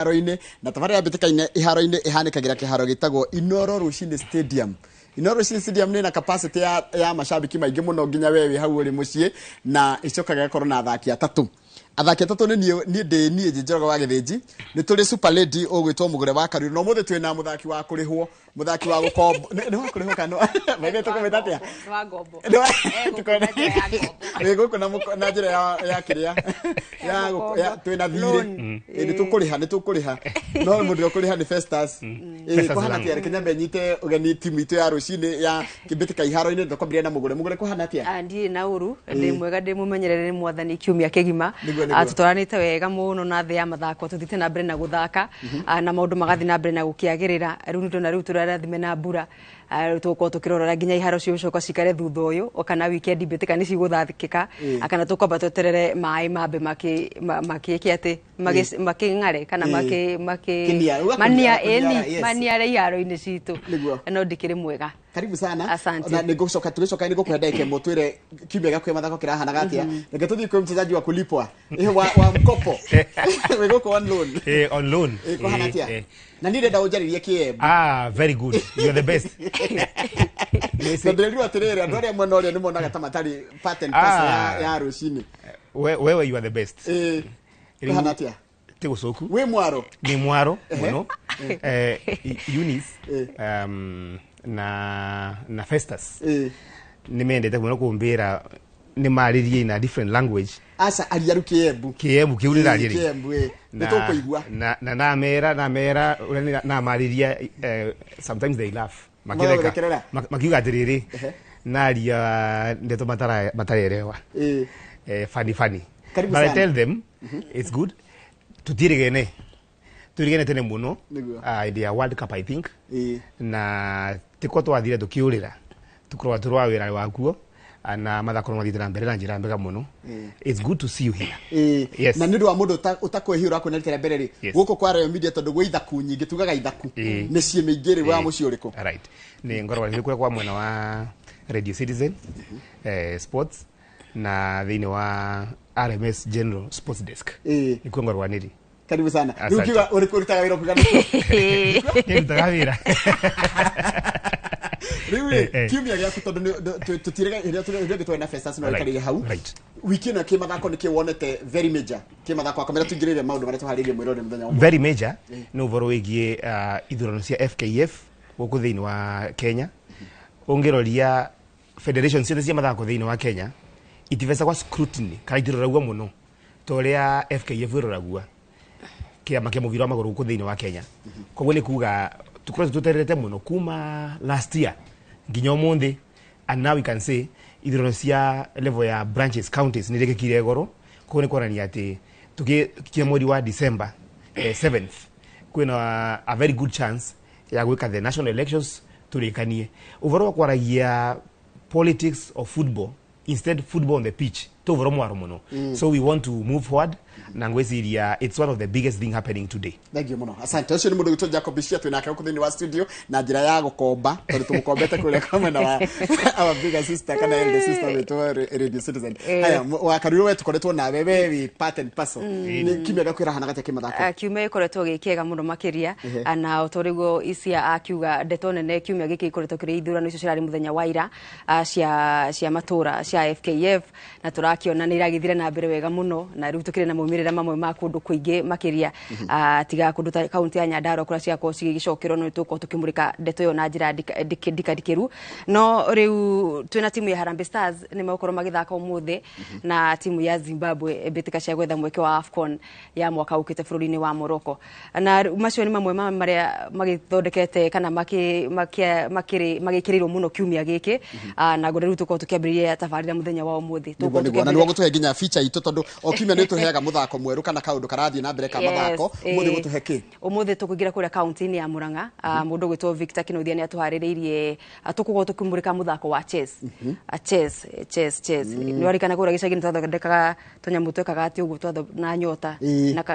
Iharo-inĩ na tabarĩra ya mbĩtĩka-inĩ iharo-inĩ ĩhanĩkagĩra kĩharo gĩtagwo Inoro Rũcinĩ Stadium. Inoro Rũcinĩ Stadium nĩ na capacity ya macambĩki maingĩ mũno nginya we wĩ hau ũrĩ mũciĩ, na ĩcokaga ĩgakorwo na athaki atatũ. Athaki atatũ nĩ niĩ, niĩ ndĩ niĩ Njoroge wa Gĩthĩnji, nĩ tũrĩ Super Lady ũgwĩtwo Mũgũre wa Karuiru, na ũmũthĩ twĩna mũthaki wa kũrĩhwo, mũthaki wa gũkombo, nĩ wa kũrĩhwo kana nĩ tũkũmĩta atĩa? Nĩ wa ngombo. Nĩ wa- Eh, gũkũ na njĩra ya ngombo. Wĩ gũkũ na njĩra ya kĩrĩa ya twĩna thirĩ. Loan. Ĩ, nĩ tũkũrĩha, nĩ tũkũrĩha, no mũndũ ũrĩa ũkũrĩha nĩ Festus. Ĩ, Festus kũhana Lango. atĩa? Reke nyambe nyite ũgeni timu itũ ya rũcinĩ ya kĩmbĩtĩka iharo-inĩ. Tũkwambĩrĩria na Mũgũre. Mũgũre, kũhana atĩa? Ah, ndirĩ na ũru, ndĩ mwega, ndĩ mũmenyerere nĩ mwathani kiumia kĩgima. Nĩguo. Ah, tũtwaranĩte wega mũno na thĩ ya mathako, tũthiĩte na mbere na gũthaka. Ah, na maũndũ magathiĩ na mbere na gũkĩagĩrĩra. Rĩu nĩ ndona rĩu tũrarathime na mbura. Ah, rĩu tũgũkorwo tũkĩrora nginya iharo cigũcoka cikare thutha ũyũ kana weekend mbĩtĩka nĩ cigũthakĩka, kana tũkwamba tweterere maĩ mambe makĩke atĩ makĩng'are kana Kĩniara, uga mania kũniara, ĩni yes. maniare iharo-inĩ citũ. Nĩguo. No ndikĩrĩ mwega. Karibu sana. Asante. Na nĩngũcoka, tũgĩcoka nĩngũkũhe ndagĩka ĩmwe twĩre kiumia gĩaku kĩa mathako kĩrahanaga atĩa. Reke tũthiĩ kwĩ mchezaji wa kulipwa, wa mkopo, wĩ gũkũ on loan. Eh, on loan. Ĩ, kũhana atĩa? Eh. Na niĩ ndĩrenda ũnjarĩrie kĩembu. Ah, very good. You're the best. Na ndĩrerirwo atĩrĩrĩ, andũ arĩa mwena ũrĩa nĩ monaga ta matarĩ part and parcel ya rũcinĩ. Wewe you are the best. Ĩ, Rĩu- kũhana atĩa? Ti gũcoku. Wĩ mwaro? Nĩ mwaro mũno. Eunice na Festus nĩ mendete mũno kũmbĩra nĩ marĩrie in a different language. Aca, aria rĩu kĩembu. Kĩembu kĩu ndĩraria rĩu. Kĩembu, ĩ. Nĩ tũkũigua. Na namera ũrĩa namarĩria, sometimes they laugh. Magagũthekerera? Makiuga atĩrĩrĩ, naria ndeto matarerewa. Funny funny. Karibu But I sana. tell them it's good. Tutirigene. Turigene tene mũno. Nĩguo. Hĩndĩ ya World Cup, I think. Na tiko twathire tukiurira tukorwa turwa wira wakuo na mathako no mathiĩte na mbere na njĩra mbega mũno. It's good to see you here. Yes. Na nĩ ũndũ wa mũndũ ũtakwĩhi ũrakuona rita rĩa mbere rĩ, gũkũ kwa Royal Media, tondũ gwĩ ithaku nyingĩ, tugaga ithaku, mĩciĩ mĩingĩ rĩ, wa mũciĩ ũrĩkũ? Right, nĩ ngoragwo nĩ kũrĩa kwa mwena wa Radio Citizen, sports, na thĩinĩ wa RMS General Sports Desk. Nĩkuo ngoragwo nĩrĩ. Karibu sana. Rĩu Asante. kiuga ũrĩkũ ũrutaga wĩra, ũkiuga nĩkũ? Nĩndutaga wĩra. Rĩu rĩ, kiumia gĩaku, tondũ tũtirĩga hĩndĩ ĩrĩa ĩngĩ twarĩ na Festus no aikarĩire hau. Wiki ĩno kĩmathako nĩ kĩ wonete very major kĩmathako, akamera tũingĩrĩre maũndũ marĩa tũharĩirie mwĩrore mũthenya wa ũmũthĩ? Very major nĩ ũhoro wĩgiĩ ithurano cia FKF gũkũ thĩinĩ wa Kenya. Ũngĩroria federation ciothe cia mathako thĩinĩ wa Kenya, itibecagwa scrutiny kana itiroragua mũno ta ũrĩa FKF ĩroragua, kĩama kĩa mũbira wa magũrũ gũkũ thĩinĩ wa Kenya. Koguo nĩ kuga tũkoretwo tũtererete mũno kuma last year nginya ũmũthĩ, and now we can say ithurano cia level ya branches, counties, nĩ rĩkĩkire goro. Koguo nĩ kuonania atĩ tũgĩkinya mweri wa December 7th, kwĩna a very good chance ya gwĩka the national elections. Tũrĩkanie ũhoro wa kwaragia politics of football instead football on the pitch to ũhoro mwaro mũno. So we want to move forward, na ngwĩciria it's one of the biggest thing happening today. Thank you mũno, asante. Ũcio nĩ mũndũ gwĩtwo Jacob Bishia, twĩ nake gũkũ thĩinĩ wa studio na njĩra ya gũkomba, tondũ tũmũkombete kũrĩa kwa mwena wa our bigger sister kana elder sister wĩtwo Radio Citizen. Haya, wa Karuiru, we tũkoretwo nawe, we wĩ part and parcel. Nĩ kiumia gĩaku kĩrahana atĩa kĩmathako? Ah, kiumia gĩkoretwo gĩ kĩega mũno makĩria. Ah, na o ta ũrĩa isia akiuga, ndeto nene kiumia gĩkĩ gĩkoretwo kĩrĩ ithurano icio cirarĩ mũthenya wa ira, cia matũra cia FKF, na tũrakĩona nĩ iragĩthire na mbere wega mũno, na rĩu tũkĩrĩ na maumĩrĩra mamwe ma kũndũ kũingĩ makĩria. Ah, tiga kũndũ ta kaunti ya Nyandarua kũrĩa ciakorwo cigĩgĩcokerwo, no nĩtũgũkorwo tũkĩmũrĩka ndeto ĩyo na njĩra ndikandikĩru. No rĩu twĩna timu ya Harambee Stars nĩ megũkorwo magĩthaka ũmũthĩ na timu ya Zimbabwe mbĩtĩka cia gwetha mweke wa AFCON ya mwaka ũkĩte bũrũri-inĩ wa Morocco. Na rĩu macio nĩ mamwe ma marĩa magĩthondekete kana magĩkĩrĩirwo mũno kiumia gĩkĩ. Ah, na ngwenda rĩu tũkorwo tũkĩambĩrĩria tabarĩra mũthenya wa ũmũthĩ. Nĩguo Tũgũkorwo nĩguo na tũkĩambĩrĩria- nĩguo gũtũhe nginya feature itũ, tondũ o kiumia nĩ tũheaga mũthako mwerũ kana kaũndũ karathiĩ na mbere ka mathako. Ũmũthĩ gũtũhe kĩ? Ũmũthĩ tũkũingĩra kũrĩa kaunti-inĩ ya Murang'a. Ah, mũndũ ũgwĩtwo Victor Kinuthia nĩ atũharĩrĩirie. Ah, tũkũkorwo tũkĩmũrĩka mũthako wa chess. Ah, chess, chess, chess. Nĩ warikana kũrĩa gĩcagi nĩ twathondekaga tũnyamũ twekaga atĩ ũguo na nyota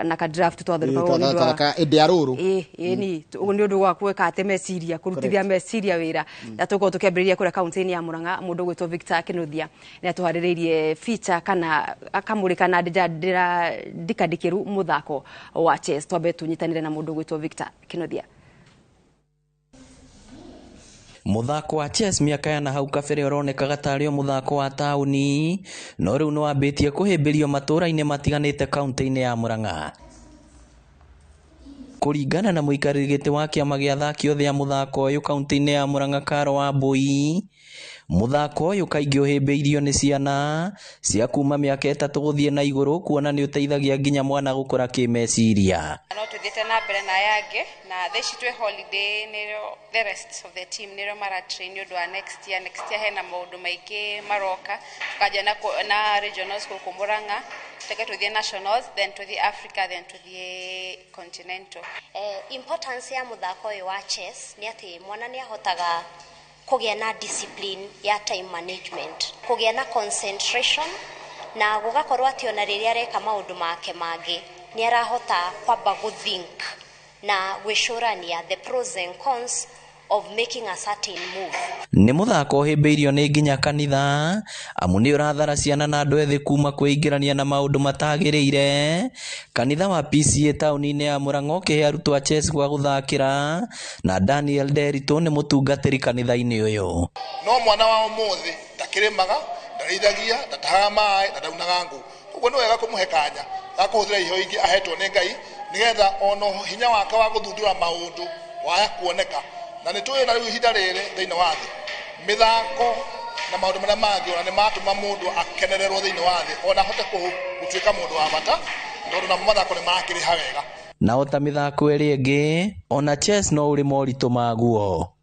na ka draft twathondekaga nĩ ũndũ wa Twathaka ĩndĩ ya rũrũ. Ĩ ni ũguo nĩ ũndũ wa gwĩka atĩ meciria, kũrutithia meciria wĩra. Na tũkorwo tũkĩambĩrĩria kũrĩa kaunti-inĩ ya Murang'a. Mũndũ ũgwĩtwo Victor Kinuthia nĩ atũharĩrĩirie feature. Feature kana akamurika na ndira ndikadikiru muthako wa chess. Twambe tunyitanire na mundu gwitwo Victor Kinothia. Muthako wa chess miaka ya na hau kabere uronekaga tarĩ o muthako wa taũni, no rĩu nĩwambĩtie kũhĩmbĩrio matũũra-inĩ matiganĩte kaunti-inĩ ya Murang'a. Kũringana na mũikarĩri gĩtĩ wa kĩama gĩa athaki othe a mũthako ũyũ kaunti-inĩ ya Murang'a Karo Wambui, mũthako ũyũ kaingĩ ũhĩmbĩirio nĩ ciana cia kuma mĩaka 3 gũthiĩ na igũrũ, kuona nĩ ũteithagia nginya mwana gũkũra kĩmeciria. No tuthiĩte na mbere na aya angĩ, na thaa ici twĩ holiday, nĩrĩo the rest of the team nĩrĩo mara train nĩ ũndũ wa next year. Next year hena maũndũ maingĩ maroka, tukanjia na regionals gũkũ Murang'a, tuke tuthiĩ nationals, then tuthiĩ Africa, then tuthiĩ continental. Importance ya mũthako ũyũ wa chess nĩ atĩ mwana nĩ ahotaga kũgĩa na discipline ya time management, kũgĩa na concentration, na gũgakorwo atĩ ona rĩrĩa areka maũndũ make mangĩ nĩ arahota kwamba gũthink na gwĩcũrania the pros and cons of making a certain move. Nĩ mũthako ũhĩmbĩirio nĩ nginya kanitha, amu nĩ ũrathara ciana na andũ ethĩ kuma kwĩingĩrania na maũndũ matagĩrĩire. Kanitha wa PCA taũni-inĩ ya Murang'a ũkĩhe arutwo a chess gwa gũthakĩra, na Daniel Nderitu nĩ mũtungatĩri kanitha-inĩ ũyũ. No mwana wa ũmũthĩ ndakĩrĩmaga, ndarĩithagia, ndatahaga maĩ na ndaunaga ngũ. Ũguo nĩ wega kũmũhe kanya ga kũhũthĩra iheo ingĩ ahetwo nĩ Ngai, nĩgetha ona hinya wake wa gũthundũra maũndũ waya kuoneka. Na nĩ tũĩ na rĩu ihinda rĩrĩ thĩinĩ wa thĩ, mĩthako na maũndũ marĩa mangĩ ona nĩ matũma mũndũ akenererwo thĩinĩ wa thĩ, ona ahote gũtuĩka mũndũ wa bata, tondũ namo mathako nĩ makĩrĩha wega. Na ota mĩthako ĩrĩa ĩngĩ, ona chess no ũrĩ moritũ maguo.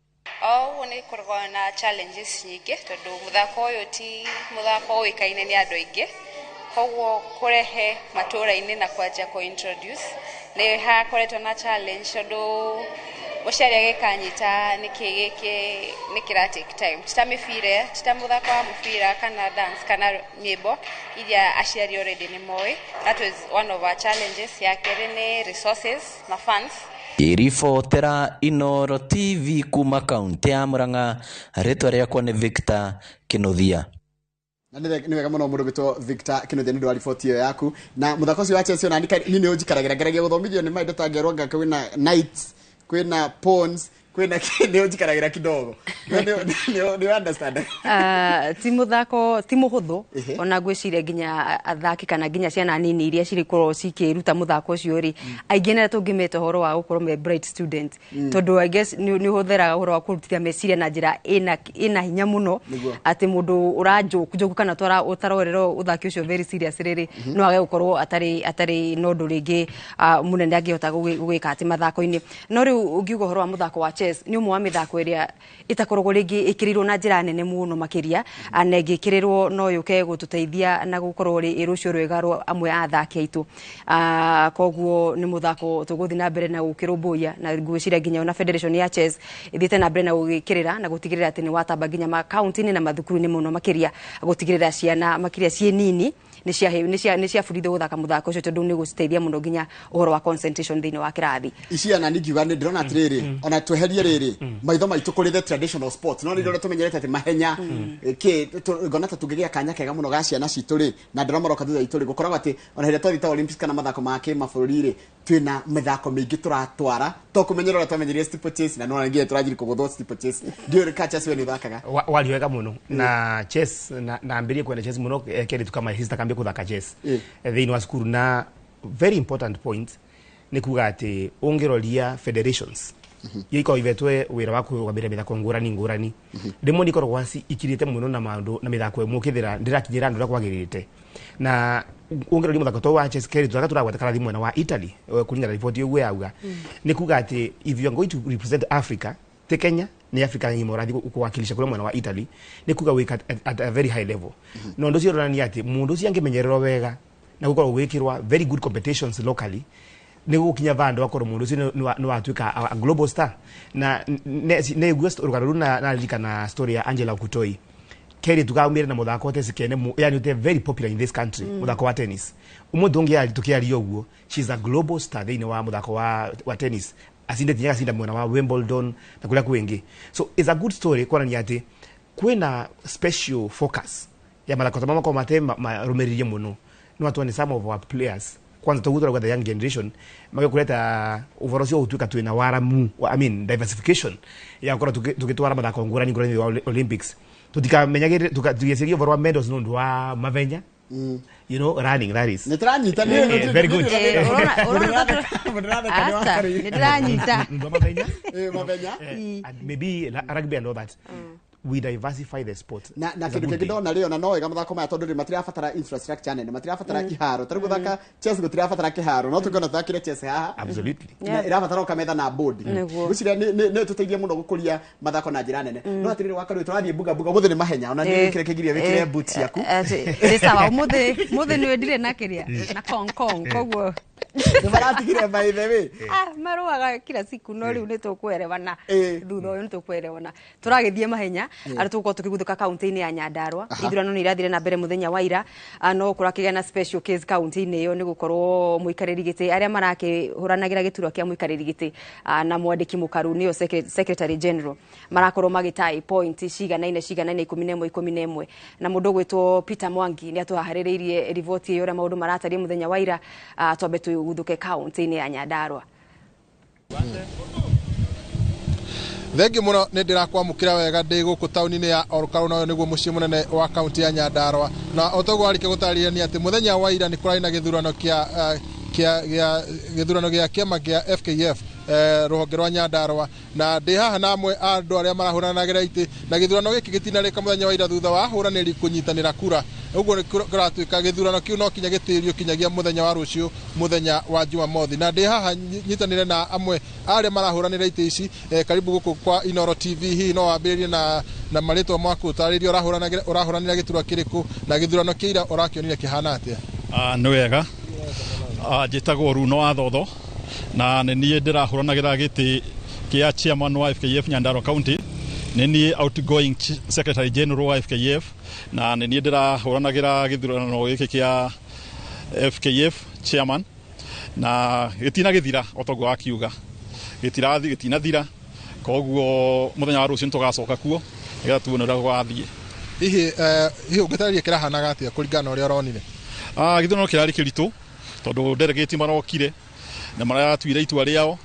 O ũguo nĩ kũragwo na challenges nyingĩ, tondũ mũthako ũyũ ti mũthako ũĩkaine nĩ andũ aingĩ, koguo kũrehe matũũra-inĩ na kwanjia kũ introduce nĩ hakoretwo na challenge, tondũ mũciari agĩkanyita nĩkĩ gĩkĩ nĩ kĩra take time. Ti ta mĩbira, ti ta mũthako wa mũbira kana dance kana nyĩmbo iria aciari already nĩ moĩ. That was one of our challenges. Ya kerĩ nĩ resources na funds. Iribotera Inooro TV kuma kaunti ya Murang'a, rĩtwa rĩakwa nĩ Victor Kinothia. Na nĩ wega mũno mũndũ gwĩtwo Victor Kinothia nĩ ũndũ wa riboti ĩyo yaku. Na mũthako ũcio wa chess ona niĩ nĩ ũnjikaragĩra, ngeragia gũthomithio nĩ maũndũ ta ngerwo anga kwĩna knights, kwĩna pawns, kwĩna nĩ ũnjikaragĩra kidogo. Nĩ understand? Ti mũthako, ti mũhũthũ, ona ngwĩciria nginya athaki kana nginya ciana nini iria cirikorwo cikĩruta mũthako ũcio rĩ, aingĩ nĩ arĩa tũngĩmeta ũhoro wa gũkorwo me bright student, tondũ I guess nĩ ũhũthĩraga ũhoro wa kũrutithia meciria na njĩra ĩna hinya mũno, atĩ mũndũ ũranjũku kana ũtarorera ũthaki ũcio very serious rĩrĩ, no age gũkorwo atarĩ na ũndũ rĩngĩ mũnene angĩhota gũgĩka atĩ mathako-inĩ. No rĩu ũngiuga ũhoro wa mũthako wa chess nĩ ũmwe wa mĩthako ĩrĩa ĩtakoragwo rĩngĩ ĩkĩrĩirwo na njĩra nene mũno makĩria, na ĩngĩkĩrĩrwo no yũke gũtũteithia na gũkorwo rĩ rũciũ rwega rwa amwe a athaki aitũ. Koguo nĩ mũthako tũgũthiĩ na mbere na gũkĩrũmbũiya, na ngwĩciria nginya ona federation ya chess ĩthiĩte na mbere na gũgĩkĩrĩra na gũtigĩrĩra atĩ nĩ watamba nginya makaunti-inĩ na mathukuru-inĩ mũno makĩria, gũtigĩrĩra ciana makĩria ciĩ nini nĩ ciabundithio gũthaka mũthako ũcio, tondũ nĩ gũciteithia mũno nginya ũhoro wa concentration thĩinĩ wa kĩrathi. Ici ana ningiuga nĩ ndĩrona atĩrĩrĩ, ona tweherie rĩrĩ maitho maitũ kũrĩ the traditional sports, no nĩ ndĩrona tũmenyerete atĩ mahenya kĩ, ngona ta tũngĩgĩa kanya kega mũno ga ciana citũ rĩ, na ndĩrona maroka thutha witũ rĩ, gũkoragwo atĩ ona hĩndĩ ĩrĩa twathiĩ ta Olympics kana mathako ma kĩmabũrũri rĩ, twĩna mĩthako mĩingĩ tũratwara, to kũmenyera ũrĩa twamenyerie steeplechase, na nĩwona nginya tũranjiri kũgũthwo steeplechase. Ndiũĩ ka chess we nĩ ũthakaga? Wari wega mũno na chess, na ambĩrĩrie kwenda chess mũno keritu kama sister kambia kũthaka chess thĩinĩ wa cukuru. Na very important point nĩ kuga atĩ ũngĩroria federations iria ikoragwo ivetwe wĩra wa kũrũgamĩrĩra mĩthako ngũrani ngũrani, rĩmwe nĩ ikoragwo ikirĩte mũno na maũndũ na mĩthako ĩmwe ũkĩthĩra ndĩrakinyĩra andũ ũrĩa kwagĩrĩte. Na ũngĩroria mũthako to wa chess keritu tũrĩa tũragweta karathi mwena wa Italy kũringana na riboti ũguo yauga, nĩ kuga atĩ if you are going to represent Africa, ti Kenya, ni Africa ng'ima ũrathiĩ kũwakilisha kũrĩa mwena wa Italy, nĩ kuga wĩka at a very high level. Na ũndũ ũcio ũronania atĩ mũndũ ũcio angĩmenyererwo wega na gũkorwo gwĩkĩrwa very good competitions locally, nĩ gũkinya vandũ akorwo mũndũ ũcio nĩ watuĩka a global star. Na nĩguo rũgano rũu naririkana story ya Angela Okutoi, keri tukaumire na muthako wa tennis kene, yani ute very popular in this country, muthako wa tennis. Umuthi ungi tukiaria uguo, she's a global star thiini wa muthako wa tennis, acinde tinya acinda mwena wa Wimbledon na kuria kwingi. So it's a good story kuonania ati kwina special focus Ya mathako ta makorwo mate marũmĩrĩrie mũno no atwone some of our players kwanza tũguo the young generation magĩkũreta ũhoro ũcio gũtuĩka twĩna waramu, I mean diversification ya gũkorwo tũgĩtwara mathako ngũrani ngũrani wa Olympics, tutikamenyagĩrĩre tugĩciria ũhoro wa medals nĩ ũndũ wa mavenya, running that is Nĩ tũranyita. Very good. Aca, nĩ ndĩranyita. Nĩ ũndũ wa mavenya. Mavenya. And maybe rugby and all that, we diversify the sport. Na kindu kingi ndona rĩ, ona no wega mathako maya tondu rĩ matirabatara infrastructure nene, matirabatara iharo. Ta rĩu gũthaka chess gũtirabatara kĩharo, no tũngĩona tũthakire chess haha. Absolutely. Na ĩrabatara o kametha na board. Ngwĩciria nĩ tũteithie mũno gũkũria mathako na njĩra nene. No atĩrĩrĩ, wakarĩ tũrathiĩ mbuga mbuga, ũmũthĩ nĩ mahenya, ona nĩ wĩkĩre kĩgiria, wĩkĩre boots ciaku. Nĩ sawa, ũmũthĩ mũthĩ nĩ wendire na kĩrĩa na kong kong, koguo Nĩ maratigire, by the way. Ah, marũaga kila siku, no rĩu nĩ tũkwerewana thutha ũyũ, nĩ tũkwerewana. Tũragĩthiĩ mahenya arĩa tũgũkorwo tũkĩguthũka kaunti-inĩ ya Nyandarua. Ithurano nĩ irathire na mbere mũthenya wa ira. No kũrakĩgĩa na special case kaunti-inĩ ĩyo nĩ gũkorwo mũikarĩri gĩtĩ arĩa marakĩhũranagĩra gĩturwa kĩa mũikarĩri gĩtĩ na mwandĩki mũkaru nĩyo secretary general marakorwo magĩtai point ciganaine ciganaine, 11 11, na mũndũ ũgwĩtwo Peter Mwangi nĩ atũhaharĩrĩirie riboti ĩyo ũrĩa maũndũ maratariĩ mũthenya wa ira. Twambe tũguthũke kaunti-inĩ ya Nyandarua. Thengi muno, nĩ ndĩrakwamũkĩra wega ndĩ gũkũ taũni-inĩ ya Olkalau, na ũyũ nĩguo mũciĩ mũnene wa kaunti ya Nyandarua. Na o toguo warĩkia gũtarĩria nĩ atĩ mũthenya wa ira nĩ kũrarĩ na gĩthurano gĩa kĩama kĩa FKF rũhonge rwa Nyandarua, na ndĩ haha na amwe a andũ arĩa marahũranagĩra itĩ, na gĩthurano gĩkĩ gĩtinarĩka mũthenya wa ira thutha wa ahũranĩri kũnyitanĩra kura. Ũguo nĩ kũratuĩka gĩthurano kĩu no kinya gĩtĩrio kinyagia mũthenya wa rũciũ, mũthenya wa Jumamothi. Na ndĩ haha nyitanĩre na amwe arĩa marahũranĩra itĩ ici. Karibu gũkũ kwa Inoro TV. Hihi no wambĩrĩrie na marĩtwa maku, ũtarĩrie ũrahũranĩra gĩturwa kĩrĩkũ, na gĩthurano kĩa ira ũrakĩonire kĩhana atĩa? Ah, nĩ wega. Njĩtagwo Runo wa Thotho na nĩ niĩ ndĩrahũranagĩra gĩtĩ kĩa chairman wa FKF Nyandarua County. Nĩ niĩ outgoing secretary general wa FKF na nĩ niĩ ndĩrahũranagĩra gĩthurano gĩkĩ kĩa FKF chairman, na gĩtina gĩthira o toguo akiuga gĩtirathi gĩtinathira, koguo mũthenya wa rũciũ nĩtũgacoka kuo nĩgetha tuone ũrĩa gũgathiĩ. Hihi ũngĩtarĩria kĩrahanaga atĩa kũringana na ũrĩa ũronire? Ah, gĩthurano kĩrarĩ kĩritũ tondũ delegate marokire na maratuire itua rĩao,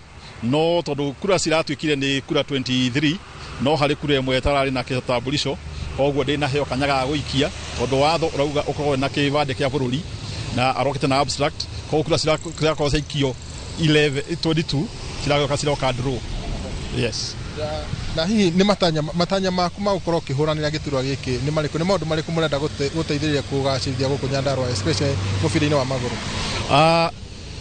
no tondũ kura ciratuĩkire nĩ kura 23, no harĩ kura ĩmwe ĩtararĩ na kĩtambulisho, koguo ndĩnaheo kanya ga gũikia tondũ watho ũrauga ũkorwo na kĩbandĩ kĩa bũrũri na arokĩte na abstract, koguo kura cirakorwo ciaikio 11 22 ciragoka ciroka draw, yes. Na hihi nĩ matanya maku ma gũkorwo ũkĩhũranĩra gĩturwa gĩkĩ nĩ marĩkũ? Nĩ maũndũ marĩkũ mũrenda gũteithĩrĩria kũgacĩrithia gũkũ Nyandarua, especially mũbira-inĩ wa magũrũ? Ah,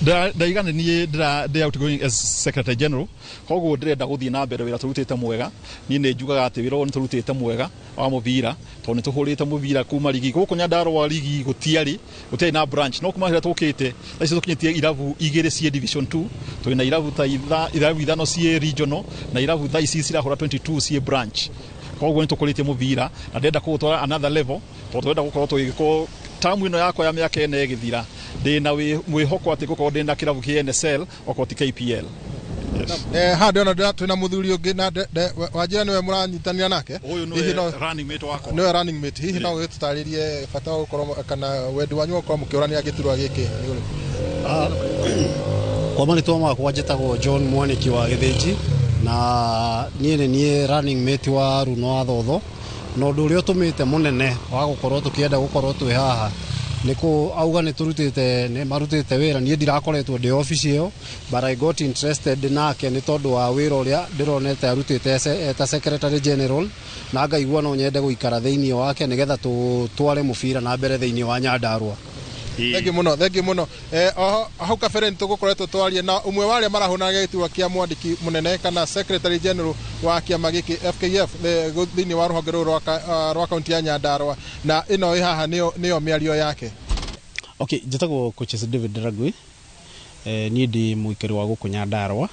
ndaiga nĩ niĩ ndĩ outgoing as secretary general, koguo ndĩrenda gũthiĩ na mbere wĩra tũrutĩte mwega. Niĩ nĩ njugaga atĩ wĩra ũyũ nĩ tũrutĩte mwega wa mũbira tondũ nĩ tũhũrĩte mũbira kuma rigi gũkũ Nyandarua. Rigi gũtiarĩ na branch, no kuma rĩrĩa tũkĩte thaa ici tũkinyĩtie irabu igĩrĩ ciĩ division 2, twĩna irabu ta irabu ithano ciĩ regional, na irabu thaa ici cirahũra 22 ciĩ branch. Koguo nĩ tũkũrĩtie mũbira na ndĩrenda kũũtwara another level tondũ tũrenda gũkorwo tũgĩkorwo tamu ĩno yakwa ya mĩaka 4 ĩgĩthira ndĩna mwĩhoko atĩ ngũkorwo ndĩna kĩrabu kĩa NSL okorwo ti KPL, yes. Haha ndĩrona twĩna mũthuri ũngĩ na wanjĩra nĩwe mũranyitanĩra nake. Ũyũ Hihi nĩwe running mate wakwa. Nĩwe running mate. Hihi no ũgĩtũtarĩrie bata wa gũkorwo kana wendi wanyu wa gũkorwo mũkĩũranĩra gĩturwa gĩkĩ nĩ ũrĩkũ? Kwa marĩtwa makwa njĩtagwo John Mwaniki wa Gĩthĩnji, na niĩ nĩ niĩ running mate wa Runo wa Thotho, na ũndũ ũrĩa ũtũmĩte mũnene wa gũkorwo tũkĩenda gũkorwo twĩ haha nĩ kũ auga nĩ tũrutĩte nĩ marutĩte wĩra. Niĩ ndirakoretwo ndĩ obici ĩyo, but I got interested nake nĩ tondũ wa wĩra ũrĩa ndĩronete arutĩte ta secretary general, na ngaigua no nyende gũikara thĩinĩ wake nĩgetha tũtware mũbira na mbere thĩinĩ wa Nyandarua. Thengi muno, thengi muno. Oho hau kabere nĩ tũgũkoretwo twarie na ũmwe wa arĩa marahũranaga gĩturwa kĩa mwandĩki mũnene kana secretary general wa kĩama gĩkĩ FKF thĩinĩ wa rũhonge rũrũ rwa kaunti ya Nyandarua, na ĩno ĩ haha nĩyo mĩario yake. Okay, njĩtagwo Coaches David Ragui. Niĩ ndĩ mũikari wa gũkũ Nyandarua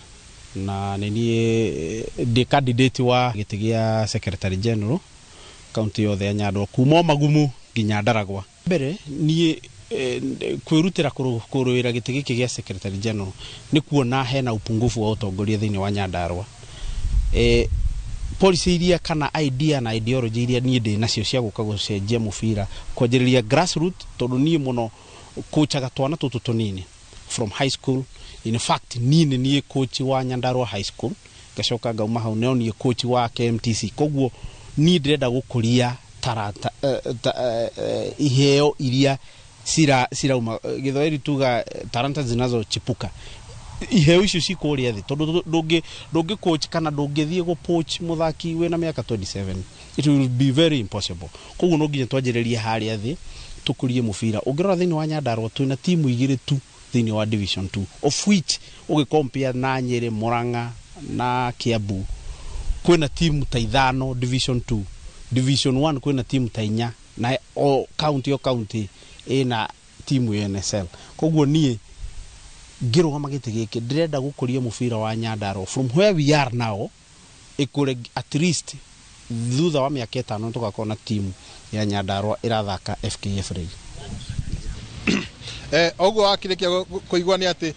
na nĩ niĩ ndĩ candidate wa gĩtĩ gĩa secretary general kaunti yothe ya Nyandarua kuma o Magumu nginya Ndaragwa. Mbere niĩ kwĩrutĩra kũrũĩra gĩtĩ gĩkĩ gĩa secretary general nĩ kuona hena upungufu wa ũtongoria thĩinĩ wa Nyandarua. Policy iria kana idea na ideology iria niĩ ndĩ nacio cia gũka gũcenjia mũbira, kwanjĩrĩria grassroot, tondũ niĩ mũno coachaga twana tũtũ tũnini from high school. In fact, niĩ nĩ niĩ coach wa Nyandarua High School, ngacoka ngauma hau no niĩ coach wa KMTC. Koguo niĩ ndĩrenda gũkũria tarata iheo iria cirauma, Gĩthwaĩri tuga talanta zinazochipuka, iheo icio ci kũrĩa thĩ, tondũ ndũngĩ coach kana ndũngĩthiĩ gũ poach mũthaki wĩna mĩaka 27. It will be very impossible. Koguo no nginya twanjĩrĩrie harĩa thĩ, tũkũrie mũbira. Ũngĩrora thĩinĩ wa Nyandarua, twĩna timu igĩrĩ tu thĩinĩ wa Division 2, of which ũgĩcompare na Nyĩrĩ, Murang'a na Kiambu, kwĩna timu ta ithano Division 2. Division 1 kwĩna timu ta inya, na o county, o county ĩna timu ya NSL. Koguo niĩ ngĩrũgama gĩtĩ gĩkĩ, ndĩrenda gũkũria mũbira wa Nyandarua from where we are now, ĩkũre at least thutha wa mĩaka 5 tũgakorwo na timu ya Nyandarua ĩrathaka FKF League. Oguo wakĩrĩkia kũigua nĩ atĩ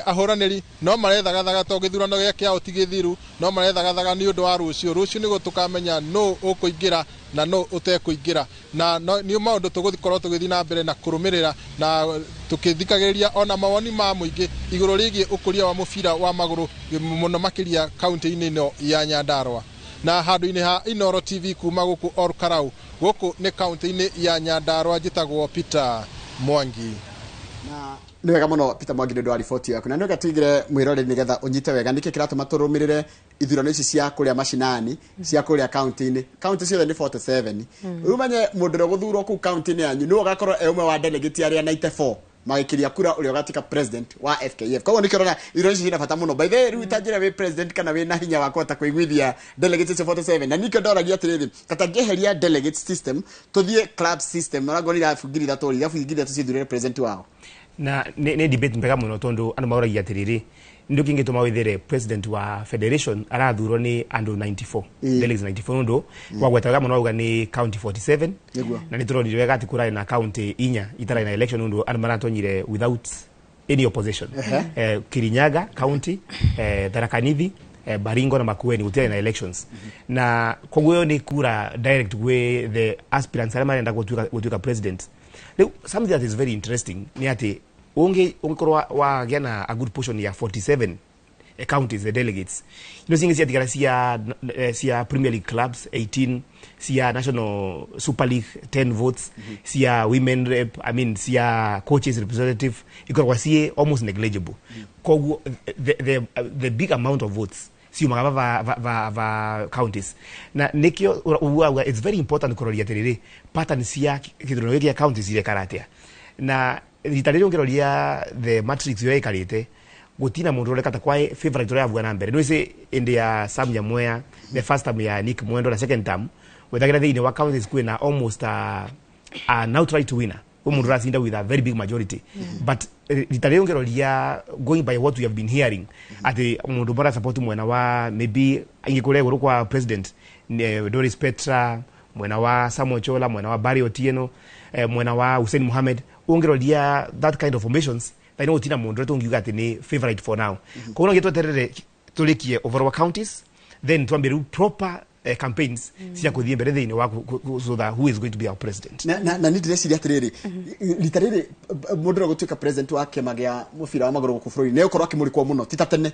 ahũranĩri no marethagathaga to gĩthurano gĩa kĩao ti gĩthiru, no marethagathaga nĩ ũndũ wa rũciũ. Rũciũ nĩguo tũkamenya nũ ũkũingĩra na nũ ũtekũingĩra, na nĩ maũndũ tũgũkorwo tũgĩthiĩ na mbere na kũrũmĩrĩra na tũkĩthikagĩrĩria ona mawoni ma mũingĩ igũrũ rĩgiĩ ũkũria wa mũbira wa magũrũ, mũno makĩria kaunti-inĩ ĩno ya Nyandarua. Na handũ-inĩ ha Inooro TV kuma gũkũ Olkalou, gũkũ nĩ kaunti-inĩ ya Nyandarua, njĩtagwo Peter Mwangi. Na nĩ wega mũno, Peter Mwangi, nĩ ũndũ wa riboti yaku. Na nĩ wega tuigire mwĩroreri nĩgetha ũnyite wega nĩkĩ kĩratũma tũrũmĩrĩre ithurano ici cia kũrĩa macinani, cia kũrĩa kaunti-inĩ. Kaunti ciothe nĩ 47. Rĩu menye mũndũ ũrĩa ũgũthurwo kũu kaunti-inĩ yanyu nĩwe ũgakorwo e ũmwe wa delegate arĩa 94 magĩkiria kura ũrĩa ũgatuĩka president wa FKF. Koguo nĩkĩo ũrona ithurano ici ciĩna bata mũno. By the way, rĩu itanjĩra wĩ president kana wĩna hinya wa kũhota kũiguithia delegates icio 47. Na nĩkĩo ndoragia atĩrĩrĩ, kata ngĩeheria delegate system, tũthiĩ club system, na ngoni irabu 3,000 rĩ, irabu 3,000 cithurĩre president wao. Na nĩ debate mbega mũno, tondũ andũ maũragia atĩrĩrĩ, nĩ kĩngĩtũma wĩthĩre president wa federation arathurwo nĩ andũ 94, delegates 94, nũndũ wagweta wega mũno wauga nĩ county 47. Na nĩ tũronire wega atĩ kũrarĩ na county inya itararĩ na election, nũndũ andũ maratonyire without any opposition. Kirinyaga County, Tharaka Nithi, Baringo na Makueni gũtirarĩ na elections, na koguo ĩyo nĩ kura direct gwĩ the aspirants arĩa marenda gũtuĩka president. Rĩu something that is very interesting nĩ atĩ ũngĩkorwo wagĩa na a good portion ya 47 counties, the delegates ino cingĩ ciatigara cia Premier League clubs 18, cia National Super League 10 votes, cia women rep, I mean cia coaches representative, ikoragwo ciĩ almost negligible. Koguo the big amount of votes ciumaga va counties, na nikio ugaga it's very important kũroria atĩrĩrĩ, pattern cia gĩthurano gĩkĩ gĩa counties irekara atĩa. Na rita rĩrĩ ũngĩroria the matrix ũrĩa ĩikarĩte, gũtina mũndũ ũreka ta kwa favorite ũrĩa avuga na mbere. Nĩ ĩndĩ ya Sam Nyamweya, the first term ya Nick Mwendo na second term, wethagĩra thĩinĩ wa counties kwĩna almost an outright winner, kwĩ mũndũ ũracinda with a very big majority. But rita rĩrĩ ũngĩroria, going by what we have been hearing, atĩ mũndũ mara support mwena wa maybe ingĩkũrĩa igũrũ kwa president, Doris Petra, mwena wa Samuel Chola, mwena wa Barry Otieno, mwena wa Hussein Mohamed, ũngĩroria that kind of formations, thaina gũtina mũndũ ũrĩa tũngiuga atĩ nĩ favorite for now. Koguo no gĩtweterere tũrĩkie overall counties, then twambie rĩu proper campaigns cia kũthiĩ mbere thĩinĩ wa so that who is going to be our president. Na nĩ ndĩreciria atĩrĩrĩ, rita rĩrĩ mũndũ ũrĩa ũgũtuĩka president wa kĩama gĩa mũbira wa magũrũ gũkũ bũrũri nĩ ũkorwo akĩmũrĩkwo mũno, ti ta tene.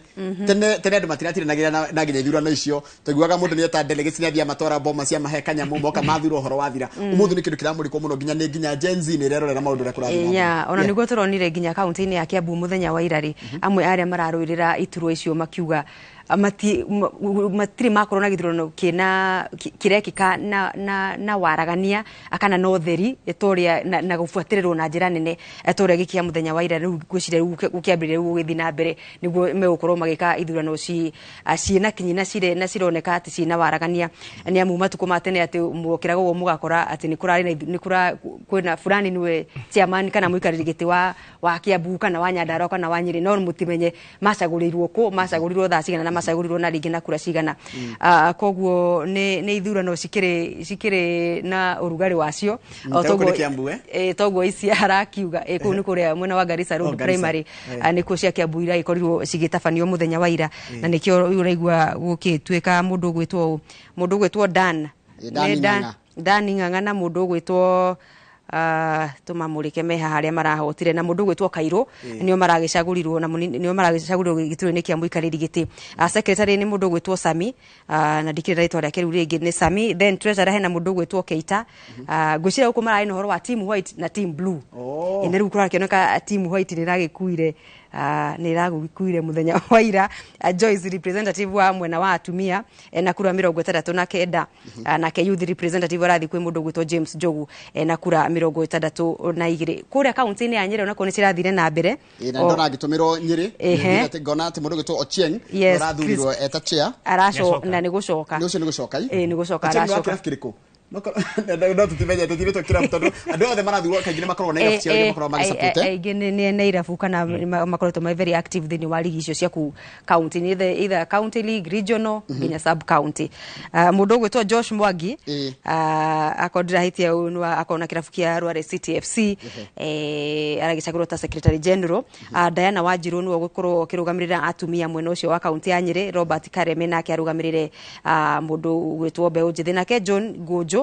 Tene andũ matiratindanagĩra na nginya ithurano icio, twaiguaga mũndũ nĩ eta delegates, nĩ athiĩ amatwara boma cia mahe kanyamũ, moka mathurwo, ũhoro wathira. Ũmũthĩ nĩ kĩndũ kĩramũrĩkwo mũno, nginya nĩ nginya Gen Z nĩ ĩrerorera maũndũ ũrĩa kũrathiĩ na mbere. Yeah, ona nĩguo tũronire nginya kaunti-inĩ ya Kiambu mũthenya wa ira rĩ, amwe arĩa mararũĩrĩra iturwa icio makiuga matirĩ makorwo na gĩthurano kĩna kĩrekĩka na waragania kana na ũtheri ta ũrĩa na gũbuatĩrĩrwo na njĩra nene ta ũrĩa gĩkĩa mũthenya wa ira. Rĩu ngwĩciria rĩu gũkĩambĩrĩria rĩu gũgĩthiĩ na mbere nĩguo megũkorwo magĩka ithurano ciĩna kinyi na cironeka atĩ ciĩna waragania, nĩ amu matukũ ma tene atĩ mwokĩraga ũguo mũgakora atĩ nĩ kũrarĩ na nĩ kũra kwĩna fulani nĩwe chairman kana mũikarĩri gĩtĩ wa Kiambu kana wa Nyandarua kana wa Nyĩrĩ, no mũtimenye macagũrĩirwo kũ, macagũrirwo thaa cigana na Macagũrirwo na rĩngĩ na kura cigana. Koguo nĩ ithurano cikĩrĩ na ũrugarĩ wacio. O Ta gũkũ nĩ Kiambu, eh? Toguo ici arakiuga kũu nĩ kũrĩa mwena wa Garissa Road. Oh, Garissa. Primary. Nĩkuo cia Kiambu iragĩkorirwo cigĩtabanio mũthenya wa ira, na nĩkĩo rĩu ũraigua gũgĩtuĩka mũndũ ũgwĩtwo Dan. Dan Nĩ Ng'ang'a. Dan Ng'ang'a na mũndũ ũgwĩtwo tũmamũrĩke me haha arĩa marahotire na mũndũ ũgwĩtwo Kairũ nĩo maragĩcagũrirwo na nĩo maragĩcagũrirwo gĩturwa-inĩ kĩa mũikarĩri gĩtĩ. Secretary nĩ mũndũ ũgwĩtwo Sami, na ndikĩrĩ na rĩtwa rĩake rĩu rĩngĩ nĩ Sami. Then treasurer hena mũndũ ũgwĩtwo Keita. Ngwĩciria gũkũ mararĩ na ũhoro wa team white na team blue. Oh. Na rĩu kũrakĩoneka team white nĩ ĩragĩkuire nĩ ĩragĩkuire mũthenya wa ira. Joyce, representative wa mwena wa atumia, na kura 69. Nake youth representative arathiĩ kwĩ mũndũ ũgwĩtwo James Njogu, na kura 62. Kũrĩa kaunti-inĩ ya Nyĩrĩ onakuo nĩ cirathire na mbere. Na ndona agĩtũmĩrwo Nyĩrĩ. Ngona atĩ mũndũ ũgwĩtwo Ochieng ũrathurirwo eta chair. Araco Nĩacoka. Na nĩ gũcoka. Nĩ ũcio nĩ gũcoka i? Ĩ, nĩ gũcoka. Ochieng nĩ wa Aracoka. kĩrabu kĩrĩkũ? No tũtimenye tũtirĩtwo kĩrabu tondũ andũ othe marathurwo kaingĩ nĩ makoragwo na irabu ciao iria makoragwo magĩsupport, eh? Aingĩ nĩ na irabu kana makoretwo me very active thĩinĩ wa ligi icio cia kũu county, nĩ either county league, regional, nginya sub county. Mũndũ ũgwĩtwo Josh Mwangi, akorwo ndirahĩtia, ũyũ nĩ akorwo na kĩrabu kĩa Rware City FC, aragĩcagũrwo ta secretary general. Diana Wanjiru nĩwe ũgũkorwo akĩrũgamĩrĩra atumia mwena ũcio wa kaunti ya Nyĩrĩ. Robert Kareme nake arũgamĩrĩre mũndũ ũgwĩtwo mbeũ njĩthĩ, nake John Ngũnjũ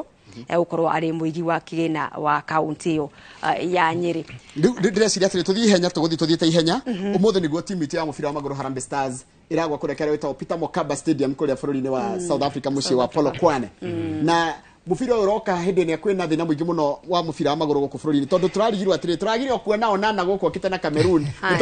egũkorwo arĩ mũigi wa kĩgĩna wa kaunti ĩyo ya Nyĩrĩ. Rĩu ndĩreciria atĩrĩ, tũthiĩ ihenya, tũgũthiĩ tũthiĩte ihenya. Ũmũthĩ nĩguo timu itũ ya mũbira wa magũrũ Harambee Stars ĩragwa kũrĩa kĩrĩa wĩtagwo Peter Mokaba Stadium kũrĩa bũrũri-inĩ wa South Africa, mũciĩ wa Polokwane. Na mũbira ũyũ ũroka hĩndĩ ĩrĩa kwĩna thĩna mũingĩ mũno wa mũbira wa magũrũ gũkũ bũrũri-inĩ, tondũ tũrarigirwo atĩrĩ, tũragire kuona Onana gũkũ okĩte na Cameroon nĩ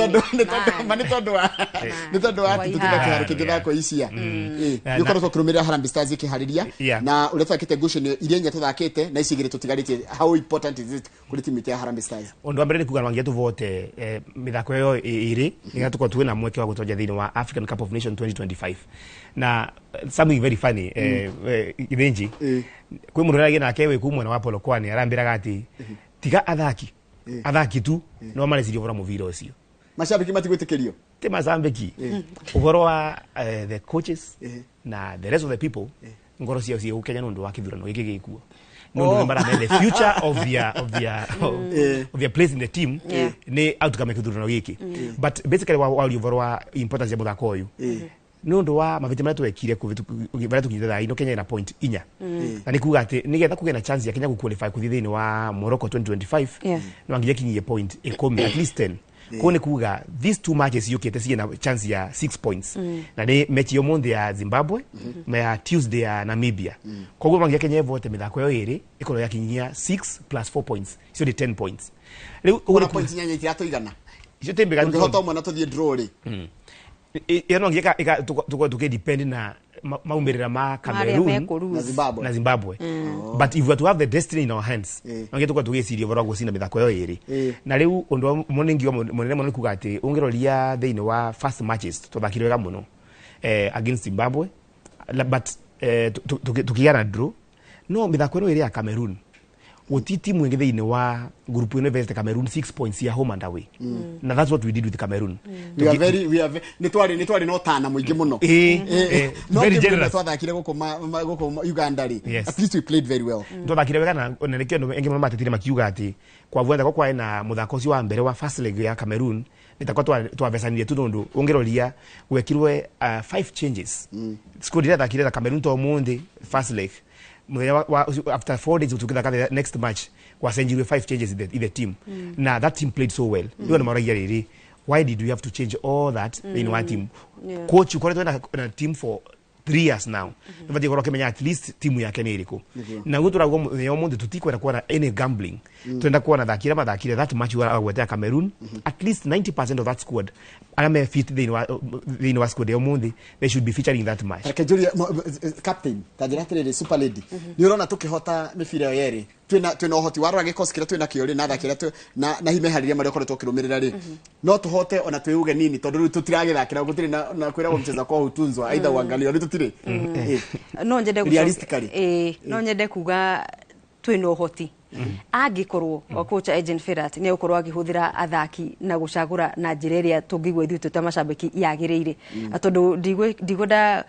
tondũ wa atĩ tũtirĩ na kĩharo kĩngĩthakwo icia. Nĩ ũkoretwo ũkĩrũmĩrĩra Harambee Stars ĩkĩharĩria na ũrĩa tũthakĩte ngucanio iria inya tũthakĩte na ici igĩrĩ tũtigarĩtie, how important is it kũrĩ timu itũ ya Harambee Stars? Ũndũ wa mbere nĩ kuga nwangia tũvote mĩthako ĩyo ĩrĩ nĩgetha tũkorwo twĩna mweke wa gũtonja thĩinĩ wa African Cup of Nations 2025. Na something very funny, Githinji, kwĩ mũndũ ũrĩa nake wĩ kuu mwena wa Polokwane arambĩraga atĩ tiga athaki tu no mareciria ũhoro wa mũbira ũcio. Macambĩki matigwĩtĩkĩrio? Ti macambĩki, ũhoro wa the coaches na the rest of the people, ngoro ciao ciĩ gũkenya nĩ ũndũ wa kĩthurano gĩkĩ gĩkuo, nĩ ũndũ nĩ maramenya the future of their place in the team nĩ outcome ya kĩthurano gĩkĩ. But basically waria ũhoro wa importance ya mũthako ũyũ nĩ ũndũ wa mavĩtia marĩa twekire marĩa tũkinyĩte thaa ino, Kenya ĩna point 4, na nĩ kuga atĩ nĩgetha kũgĩe na chance ya Kenya gũqualify kũthiĩ thĩinĩ wa Morocco 2025, no nginya kinyie point 10, at least 10. Koguo nĩ kuga these two matches ciũkĩte ciĩna chance ya 6 points, na nĩ mechi ya ũmũthĩ ya Zimbabwe na ya Tuesday ya Namibia. Koguo no nginya Kenya ĩvote mĩthako ĩyo ĩrĩ ĩkorwo yakinyia 6 plus 4 points, icio nĩ 10 points rĩu. Ũguo Ona nĩ point 8 itiratũigana. Icio ti mbega. Tũngĩhota ũmwe na tũthiĩ draw rĩ? Ĩyo no nginya tũkorwo tũkĩdepend na maumĩrĩra ma Cameroon mekũ-lose. Na Zimbabwe. Na Zimbabwe. But if we are to have the destiny in our hands, no nginya tũkorwo tũgĩciria ũhoro wa gũcinda mĩthako ĩyo ĩrĩ. Na rĩu ũndũ wa mũnene ingiuga mũnene mũno nĩ kuga atĩ ũngĩroria thĩinĩ wa first matches tũthakire wega mũno against Zimbabwe, but tũkĩgĩa na draw. No mĩthako ĩno ĩrĩ ya Cameroon, gũti timu ĩngĩ thĩinĩ wa group ĩno ĩvete Cameroon 6 points ya home and away, na that's what we did with Cameroon. We are very we are ve- nĩ twarĩ na ũtana mũingĩ mũno. No Very game ĩrĩa generous. twathakire gũkũ Uganda rĩ, at least we played very well. Twathakire wega na nĩkĩo andũ aingĩ mũno matetire makiuga atĩ kwa vuenda kwa kwarĩ na mũthako ũcio wa mbere wa first leg ya Cameroon nĩ takwa twavecanirie tu, tondũ ũngĩroria gwekirwe five changes. Squad ĩrĩa yathakire na Cameroon to ũmũthĩ first leg, mũthenya after 4 days tũkĩthaka the next match, gwacenjirio five changes in the team, na that team played so well. Rĩu andũ maroragia rĩrĩ, why did we have to change all that thĩinĩ wa team? Coach ũkoretwo na team for 3 years now, nĩbatiĩ gũkorwo akĩmenya at least timu yake nĩ ĩrĩkũ. Na guo tũrauga mũthenya wa ũmũthĩ tũtikwenda kuona any gambling, twenda kuona thaki arĩa mathakire that match wa gwetera Cameroon, at least 90% of that squad arĩa me fit thĩinĩ wa squad ya ũmũthĩ, they should be featuring that match. Reke njũrie captain, ta njĩra atĩrĩrĩ, super lady, nĩ ũrona tũkĩhota mĩbira ĩyo yerĩ? Twĩna ũhoti warora gĩkosi kĩrĩa twĩna kĩo rĩ, na athaki arĩa na hihi meharĩria marĩa ũkoretwo ũkĩrũmĩrĩra rĩ, no tũhote ona twĩ ugenini, tondũ rĩu tũtiragĩthakĩra, gũtirĩ na kwĩragwo mcheza kwao hutunzwa, aidha uangalio rĩ tũtirĩ. No nyende Realistically. No nyende kuga twĩna ũhoti. Angĩkorwo coach Agent Firat nĩ egũkorwo akĩhũthĩra athaki na gũcagũra na njĩra ĩrĩa tũngĩigua ithuĩ twĩ ta macambĩki yagĩrĩire, tondũ ndikwenda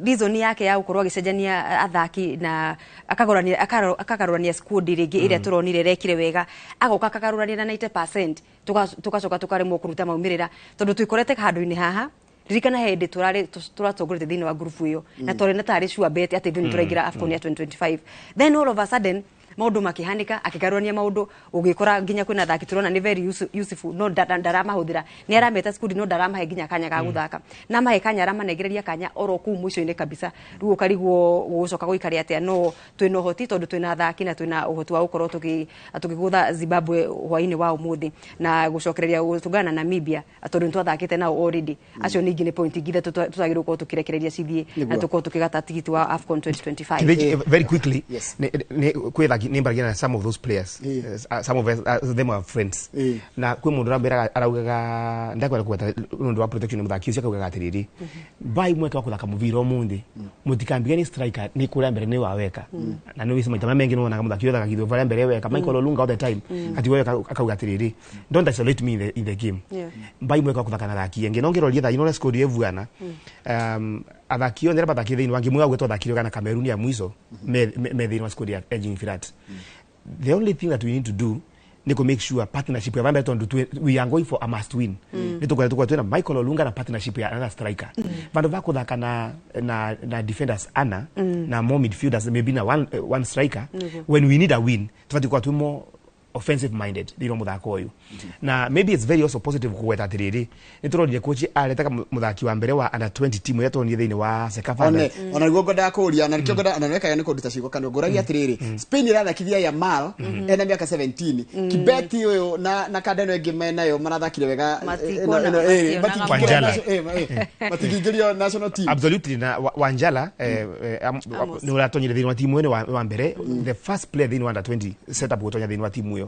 reason yake ya gũkorwo agĩcenjania athaki na akagũrania akagarũrania squad rĩngĩ ĩrĩa tũronire ĩrekire wega, agoka akagarũrania na 90%, tugacoka tukaremwo kũruta maumĩrĩra, tondũ twĩkorete handũ-inĩ haha. Ririkana hĩndĩ turarĩ tũratongoretie thĩinĩ wa ngurubu ĩyo na twarĩ na tarĩ sure bet atĩ ithuĩ nĩ tũraingĩra AFCON ya 2025. Then all of a sudden maũndũ makĩhanĩka, akĩgarũrania maũndũ, ũgĩkora nginya kwĩna athaki tũrona nĩ very useful no ndaramahũthĩra. Nĩ arameta squad no ndaramahe nginya kanya ga gũthaka, na mahe kanya aramanengereria kanya oro kũu mũico-inĩ kabisa. Rĩu ũkarigwo gũgũcoka gũikare atĩa, no twĩna ũhoti tondũ twĩna athaki na twĩna ũhoti wa gũkorwo tũkĩgũtha Zimbabwe hwaĩ-inĩ wa ũmũthĩ na gũcokereria gũtũngana na Namibia, tondũ nĩ twathakĩte nao already. Acio ningĩ nĩ point ingĩ ithatũ tũtagĩrĩirwo gũkorwo tũkĩrekereria cithiĩ na tũkorwo tũkĩgata tigiti wa AFCON 2025. Kĩthĩnji, very quickly, kwĩ thaki nĩ mbaragia na some of those players. Some of them are friends. Na kwĩ mũndũ ũrambĩraga araugaga ndakwenda kũgweta nĩ ũndũ wa protection ya mũthaki ũcio, akaugaga atĩrĩrĩ, bai mweke wa kũthaka mũbira ũmũthĩ mũtikambige nĩ striker nĩ kũrĩa mbere nĩ waweka, na nĩ wĩci maita marĩa mengĩ nĩwonaga mũthaki ũyũ athakagithio barĩa mbere weka Michael Olunga all the time, ati wewe akauga atĩrĩrĩ, "Don't isolate me in the game." Bai mweke wa kũthaka na athaki angĩ, no ngĩroria thaa ino ũrĩa squad ĩbuana, athaki othe arĩa mathakire thĩinĩ wa ngĩmwe wa gwĩtwo athakire kana Cameroon ya mwico me thĩinĩ wa squad ya Engin Firat. The only thing that we need to do ni ku make sure partnership ya bambe, tondu we are going for a must win, ni tukwenda tukwenda twina Michael Olunga na partnership ya another striker vandu va kuthaka na defenders ana na more midfielders, maybe na one striker. When we need a win, tubati kwa twi more offensive minded thĩinĩ wa mũthako ũyũ. Na maybe it's very also positive kũgweta atĩrĩrĩ, nĩ tũronire coach aretaga mũthaki wa mbere wa under 20 team ĩrĩa tuonire thĩinĩ wa CECAFA. One ona niguo ngwendaga kũria, ona nikĩo ngwendaga, ona nĩwekaga nĩ kũnduta ciugo kanua. Ngũragia atĩrĩrĩ, Spain ĩrathakithia Yamal ena mĩaka 17, Kibeti ũyũ na kanda ĩno ĩngĩ menayo marathakire wega. Matikona- ĩno, mationaga. Wanjala. Matingĩingĩrio national team. Absolutely, na Wanjala Amos. nĩ ũratonyire thĩinĩ wa timu ĩyo nĩ wa mbere, the first player thĩinĩ wa under 20 setup gũtonya thĩinĩ wa timu ĩyo.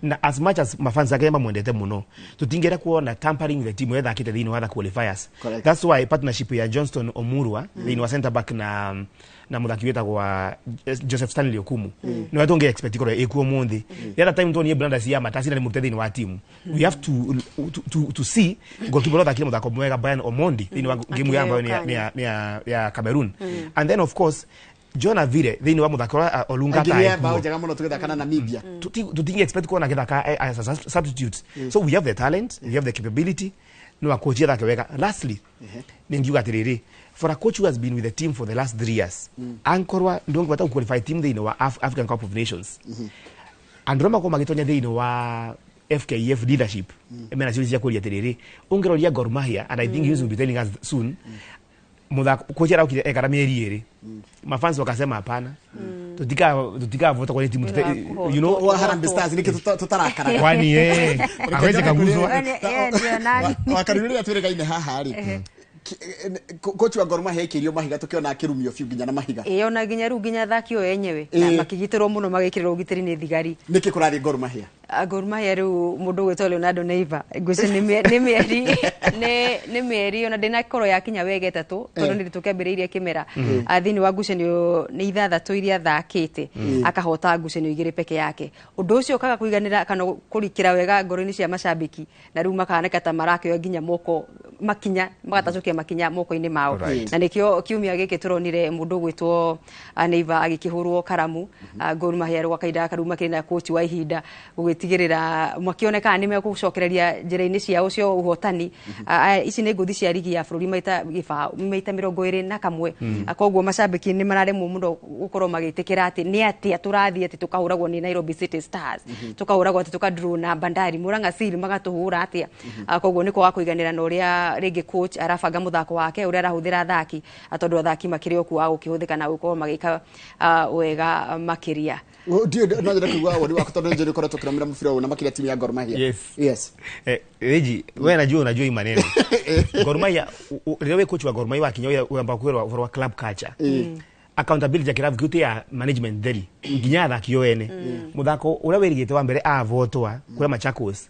Na as much as mafans ake mamwendete mũno, tũtingĩenda kuona tampering the team ĩrĩa ĩthakĩte thĩinĩ wa the qualifiers. That's why partnership ya Johnston Omurwa thĩinĩ wa center back na mũthaki wĩtagwo wa Joseph Stanley Okumu nĩ wa tũngĩ expect ikorwo ĩkuo mũthĩ. The other time tuonie blunders ya Matasi na nĩ mũrute thĩinĩ wa timu. We have to see goalkeeper ũrĩa ũthakire mũthako mwega, Brian Omondi, thĩinĩ wa game ya ambayo nĩ ya Cameroon. And then of course John Avire thĩinĩ wa mũthako ũrĩa Olunga Aingĩria ataekuo. bao njega mũno tũgĩthaka na Namibia. Tutingi expect kuona agĩthaka as a substitute. So we have the talent, we have the capability, no akochi athake wega. Lastly, nĩ ngiuga atĩrĩrĩ, for a coach who has been with the team for the last 3 years, ankorwa ndũngĩhota gũqualify team thĩinĩ wa African Cup of Nations, andũ arĩa makorwo magĩtonya thĩinĩ wa FKF leadership mena ciũria cia kũria atĩrĩrĩ, ũngĩroria Gor Mahia, and I think he will be telling us soon, muthako kocha araukire ekara mĩeri 2, mafans wakasema hapana, tutikavota kwenye timu Wa Harambee Stars nĩkĩ tũtarakaraga? Kwani aweze kaguzwa. Ndio nani? Wakaribia rĩrĩa twĩrĩgaine haha rĩ, kochi wa Gor Mahia aikĩirio mahiga, tũkĩona akĩrumio biũ nginya na mahiga. Ĩ, ona nginya rĩu nginya athaki o enyewe na makĩgitĩrwo mũno, magĩkĩrĩrwo ũgitĩri nĩ thigari. Nĩkĩ kũrathiĩ Gor Mahia? Ah, Gor Mahia rĩu mũndũ ũgwĩtwo Leonardo Neiva ngwĩciria nĩ mĩeri ona ndĩnakorwo yakinya wega 3, tondũ nĩ tũkĩambĩrĩirie kĩmera. Ah, thĩinĩ wa ngucanio nĩ ithathatũ iria athakĩte, akahota ngucanio 2 peke yake. Ũndũ ũcio ũkaga kũiganĩra kana kũrikĩra wega ngoro-inĩ cia macambĩki, na rĩu makahanĩka ta marakĩoya nginya moko makinya magatacũkia makinya moko-inĩ mao. Na nĩkĩo kiumia gĩkĩ tũronire mũndũ ũgwĩtwo Neiva agĩkĩhũrwo karamu. Gor Mahia rwa kahinda gaka rĩu makĩrĩ na coach wa ihinda gũgĩtigĩrĩra makĩonekaga nĩ megũcokereria njĩra-inĩ ciao cia ũhotani. Ici nĩ ngũthi cia rigi ya bũrũri maita gĩbaũ maita 21. Koguo macambĩki nĩ mararemwo mũno gũkorwo magĩtĩkĩra atĩ nĩ atĩa tũrathiĩ atĩ tũkahũragwo nĩ Nairobi City Stars, tũkahũragwo atĩ tũkadraw na Bandari, Murang'a Seal magatũhũra atĩa. Koguo nĩ kwaga kũiganĩra na ũrĩa rĩngĩ coach arabanga mũthako wake, ũrĩa arahũthĩra athaki, tondũ athaki makĩrĩ o kuo a gũkĩhũthĩka na gũkorwo magĩka wega makĩria. Ndiũ no nyende kũigua woni waku, tondũ nĩ ũkoretwo ũkĩrũmĩrĩra mũbira ũyũ na makĩria timu ya Gor Mahia. Yes. Yes. Reji, wewe najua unajua hii maneno. Gor Mahia, rĩrĩa wĩ coach wa Gor Mahia wakinya wamba kwĩrwo ũhoro wa club culture. Accountability ya kĩrabu kĩu ti ya management theri nginya athaki o ene. Mũthako ũrĩa wĩrigĩte wa mbere avotwa kũrĩa Machakos.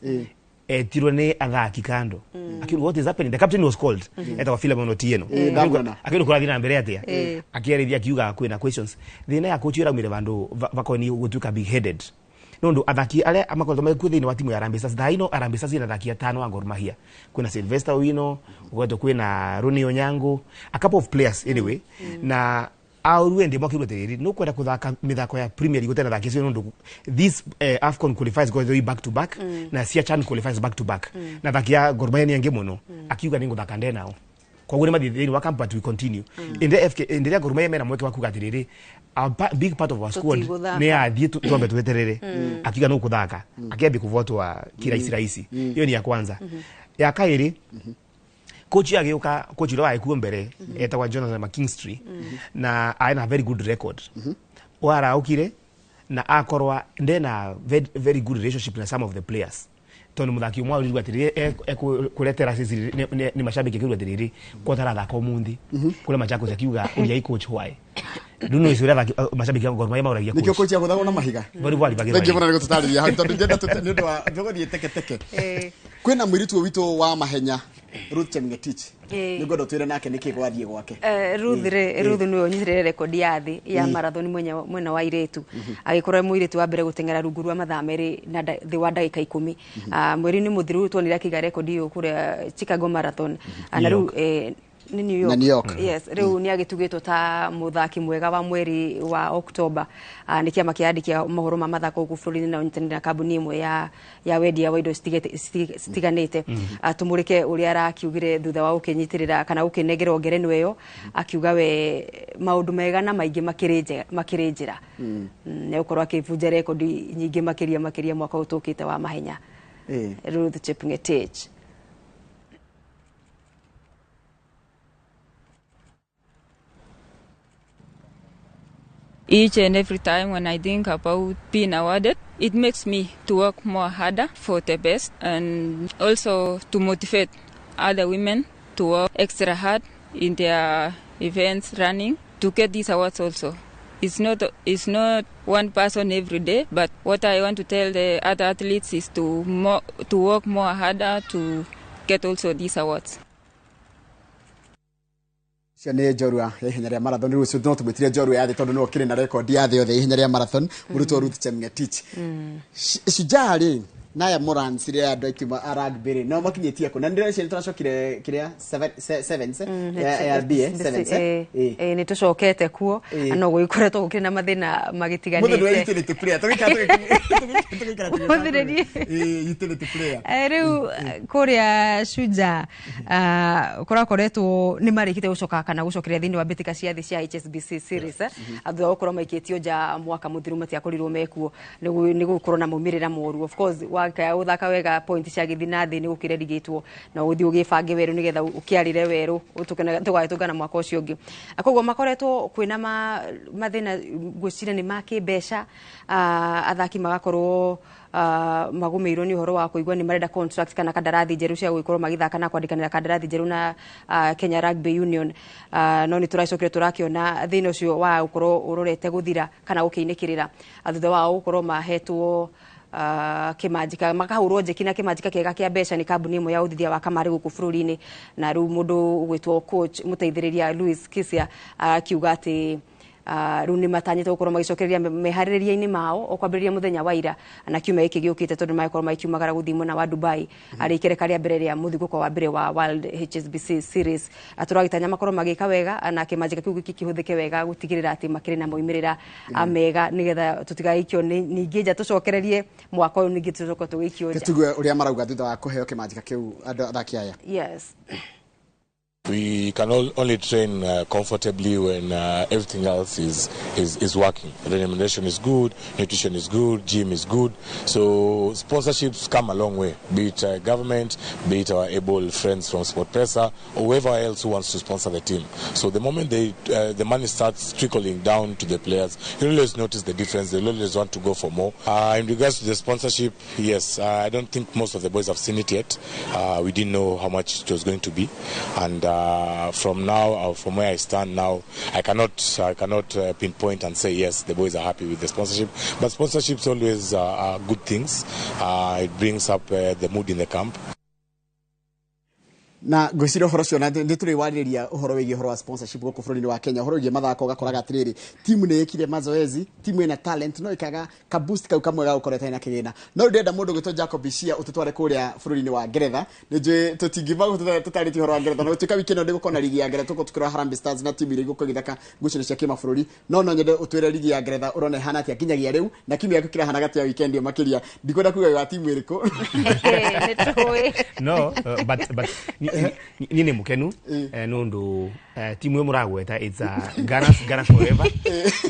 Etirwo nĩ athaki kando, akiuga, "What is happening?" The captain was called, etagwo Philemon Otieno. Ndamwona. Akiuga kũrathiĩ na mbere atĩa, akĩarĩria akiuga kwĩna questions. Thĩna ya coach ĩraumire vandũ vakoni gũtuĩka big headed, nondu athaki aria makoretwo mekuo thĩinĩ wa timu ya Harambee Stars thaa ino, Harambee Stars ina athaki atano a Gor Mahia. Kwĩna Sylvester Owino, ũkoretwo kwĩna Ronnie Onyango, a couple of players anyway. Na aũru ndĩ mwakiuga atĩrĩrĩ, nũkwenda kũthaka mĩthako ya Premier League ũtena athaki acio, nũndũ this AFCON qualifiers goetwo back to back na cia CHAN qualifiers back to back, na athaki a Gor Mahia nĩ aingĩ mũno. Akiuga nĩ ngũthaka ndenao, koguo nĩ mathiĩ thĩinĩ wa camp, but we continue in the FK in the Gor Mahia mena mweke wa kuga atĩrĩrĩ, a big part of our squad Tũtigũthaka. nĩ athiĩ, twambe tweterere. Akiuga no kũthaka, akĩambia kũvotwa kirahisi rahisi. Hiyo ni ya kwanza. Ya kaĩrĩ, coach agĩũka, coach ũrĩa warĩ kuo mbere etagwa Jonathan McKinstry, na arĩ na very good record. Waraũkire na akorwa ndena very, very good relationship na some of the players, tondu muthaki umwe arirwo atiriri kuretera sisi ni mashabiki, akiuga atiriri ko tarathaka umuthi kuria Machakos, akiuga uria i coach why ndu no icio athaki mashabiki a Gor Mahia mauragia. Nikio coach agũthagwo na mahiga. Bari bari bari. Thengiũ mũno nĩ gũtũtarĩria hau, tondũ ndĩrenda nĩ ũndũ wa tũgũthiĩ teke teke. Kwĩna mũirĩtu witũ wa mahenya Ruth Chemngetich. Nĩngwenda ũtwĩre nake nĩkĩ gwathiĩ gwake. Ruth rĩ, Ruth nĩwe ũnyitĩrĩire rekondi ya thĩ ya marathon mwena wa airĩtu, agĩkorwo e mũirĩtu wa mbere gũteng'era rungu rwa mathaa 2 na thĩ wa ndagĩka 10. Mweri-inĩ mũthiru tuonire akĩiga rekondi ĩyo kũrĩa Chicago Marathon. Na rĩu nĩ New York. Na New York. Yes, rĩu nĩ agĩtugĩtwo ta mũthaki mwega wa mweri wa Oktoba nĩ kĩama kĩa andĩki a mohoro ma mathako gũkũ bũrũri-inĩ, na ũnyitanĩri na kambuni ĩmwe ya wendia wa indo citiganĩte. Tũmũrĩke ũrĩa arakiugire thutha wa gũkĩnyitĩrĩra kana gũkĩnengerwo ngerenwa ĩyo, akiuga we maũndũ mega na maingĩ makĩrĩ njĩra. Nĩ gũkorwo akĩbunja rekondi nyingĩ makĩria makĩria mwaka ũyũ tũkĩte wa mahenya. Ruth Chepngetich. Each and every time when I think about being awarded, it makes me to work more harder for the best and also to motivate other women to work extra hard in their events running to get these awards also. It's not one person every day, but what I want to tell the other athletes is to work more harder to get also these awards. Cio nĩ njorua ya ihenya rĩa marathon. Rĩu ũcio no tũmwĩtire njorua ya thĩ, tondũ nĩwe ũkĩrĩ na rekondi ya thĩ yothe ya ihenya rĩa marathon, mũrutwo Ruth Chemngetich. Shujaa rĩ naya Morans rĩa andũ aitima a rugby rĩ, no makinyĩtie kũ? Na nĩ ndĩreciria nĩ tũracokire kĩrĩa sevens, ya ARB, sevens. Nĩ tũcokete kuo. No gũgĩkoretwo gũkĩrĩ na mathĩna Mũthĩ nĩwe magĩtiganĩte. Utility player, tũgĩikara Mũthĩ nĩ niĩ. Utility player. Rĩu kũrĩa Shujaa kũrakoretwo nĩ marĩkĩte gũcoka kana gũcokeria thĩinĩ wa mbĩtĩka cia thĩ cia HSBC series, thutha wa gũkorwo maikĩtio nja mwaka mũthiru, matiakorirwo mekuo nĩ gũkorwo na maumĩrĩra moru. Of course, wakaya gũthaka wega, point ciagĩthiĩ na thĩ, nĩ gũkĩrerigĩtwo na ũthiĩ ũgĩbange werũ nĩgetha ũkĩarĩre werũ tũgagĩtũngana mwaka ũcio ũngĩ. Koguo makoretwo kwĩna mathĩna, ngwĩciria nĩ ma kĩmbeca. Athaki magakorwo magũmĩirwo nĩ ũhoro wa kũigua nĩ marenda contract kana kandarathi njerũ cia gũgĩkorwo magĩthaka na kwandĩkanĩra kandarathi njerũ na Kenya Rugby Union. No nĩ tũracokire tũrakĩona thĩna ũcio wa gũkorwo ũrorete gũthira kana gũkĩinĩkĩrĩra thutha wao gũkorwo mahetwo kĩmanjĩka, makahũrwo njeki na kĩmanjĩka kĩega kĩa mbeca nĩ kambuni ĩmwe ya ũthithia wa kamarĩ gũkũ bũrũri-inĩ. Na rĩu mũndũ ũgwĩtwo coach mũteithĩrĩria Louis Kisia akiuga atĩ rĩu nĩ matanyĩte gũkorwo magĩcokereria meharĩrĩria-inĩ mao o kwambĩrĩria mũthenya wa ira na kiumia gĩkĩ gĩũkĩte, tondũ magĩkorwo magĩkiumagara gũthiĩ mwena wa Dubai arĩ ikereka rĩa mbere rĩa mũthigũko wa mbere wa World HSBC Series. Tũragĩtanya makorwo magĩka wega na kĩmanjĩka kĩu gĩkĩ kĩhũthĩke wega gũtigĩrĩra atĩ makĩrĩ na maumĩrĩra mega, nĩgetha tũtigaikio ningĩ nja, tũcokererie mwaka ũyũ ningĩ tũcoke tũgĩikio nja. Tũtũgue ũrĩa marauga thutha wa kũheo kĩmanjĩka kĩu andũ athaki aya. Yes. We can only train comfortably when everything else is working. Remuneration is good, nutrition is good, gym is good. So sponsorships come a long way, be it government, be it our able friends from SportPesa, or whoever else who wants to sponsor the team. So the moment the money starts trickling down to the players, you always notice the difference. They always want to go for more. In regards to the sponsorship, yes, I don't think most of the boys have seen it yet. We didn't know how much it was going to be, and But from now, from where I stand now, I cannot pinpoint and say yes, the boys are happy with the sponsorship. But sponsorships always are good things. It brings up the mood in the camp. Na ngwĩciria ũhoro ũcio na nĩ tũrĩ warĩrĩria ũhoro wĩgiĩ ũhoro wa sponsorship gũkũ bũrũri-inĩ wa Kenya, ũhoro wĩgiĩ mathako. Ũgakoraga atĩrĩrĩ, timu nĩ ĩkire mazoezi, timu ĩna talent, no ĩkaga ka boost kau kamwe ga gũkorwo ĩtarĩ na kĩgĩna. No rĩu ndĩrenda mũndũ gwĩtwo Jacob Ishia ũtũtware kũrĩa bũrũri-inĩ wa Ngeretha. Nĩ njũĩ tũtingiuga tũtarĩtie ũhoro wa Ngeretha, na gũtuĩka wiki ĩno ndĩgũkorwo na ligi ya Ngeretha, tũkorwo tũkĩrora Harambee Stars na timu iria igũkorwo igĩthaka ngucanio cia kĩmabũrũri. No nyende ũtwĩre ligi ya Ngeretha ũrona ĩhana atĩa nginyagia rĩu, na kiumia gĩaku kĩrahana atĩa weekend ĩyo makĩria. Ndikwenda kuga wĩ wa timu ĩrĩkũ. Nĩ tũĩ. No, but ni nĩ mũkenu nũndũ timu ĩyo mũragweta, it's Gunners, Gunners forever.